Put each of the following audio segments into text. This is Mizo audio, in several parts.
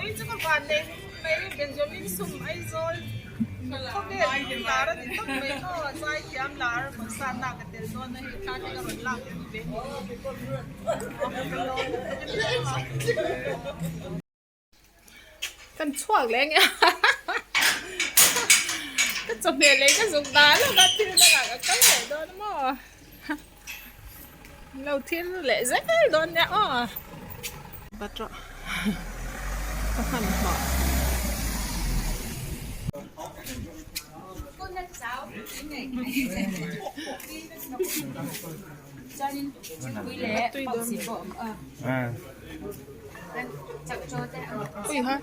Ui chu ka van nei mai Benjamin Sum Aizawl khawvel lar a ni tawp mai aw zaithiam lar concert na ka tel dawn a hei thla te ka rawn lak pui ve ni Kan chhuak leh nge ka chawhmeh leh ka zuk dah lawk a thil dangah ka kal leh dawn a maw lo thil leh zel dawn nia aw batrawh ka hmanhmawh. Ui ha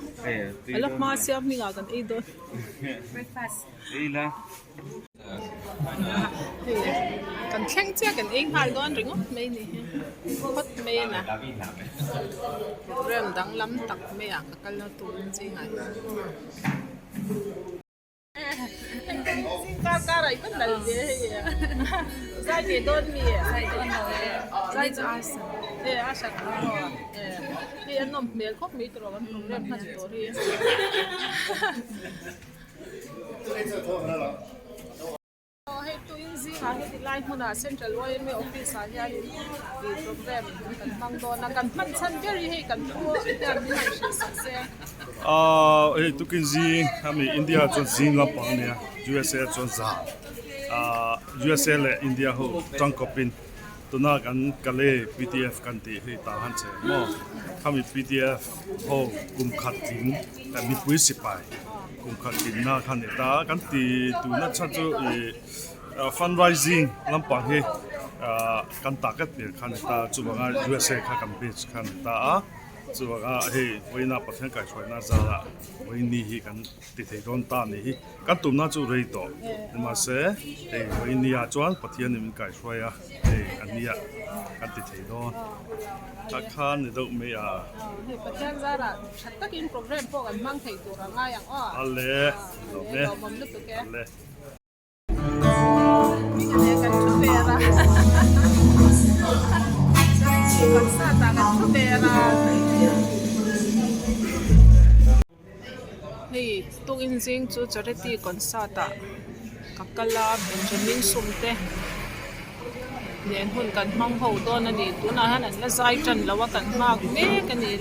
a la hma sia hming ah kan ei dawn hei kan thleng chiah kan ei nghal dawn ringawt mai ni hi phawt mai a na program danglam tak mai ah ka kal na tur in zingah hian. Hei tuin zingah heti lai hmunah Central yma office ah hianin ih program kan hmang dawn a kan hman chhan ber hi hei kan thu hian min han hrilh sak se. Ahh hei tukin zing ami India chuan zing lampang a nia USA chuan zan ahh USA leh India ho tangkawpin tuna kan Kale pdf kan tih hei tah han che maw khami pdf ho kum khat tling kan mipui sipai kum khat tlinna kha ni ta kan ti tuna chhan chu ih fundraising lampang hi ah kan target ber kha ni ta chuvanga USA kha kan base kha ni ta a chuvanga hei vawiina Pathian kaihhruaina zarah vawiini hi kan ti thei dawn ta a nih hi kan tumna chu rei tawh nimahse hei vawiini ah chuan Pathianin min kaihhruai a hei a nia kan ti thei dawn tak khan ni deuh mai a. Hei Pathian zarah tha takin program pawh kan hmang thei tur a ngai ang aw. Ale lawm e. Lawmawm lutuk e. Ale. Kan thu vel a. Concert ah kan thu vel a. Hei tukin zing chu charity concert ah ka kal a Benjamin Sum te nen hun kan hmang ho dawn a ni tunah hian an la zai tan lo a kan nghak mek a ni.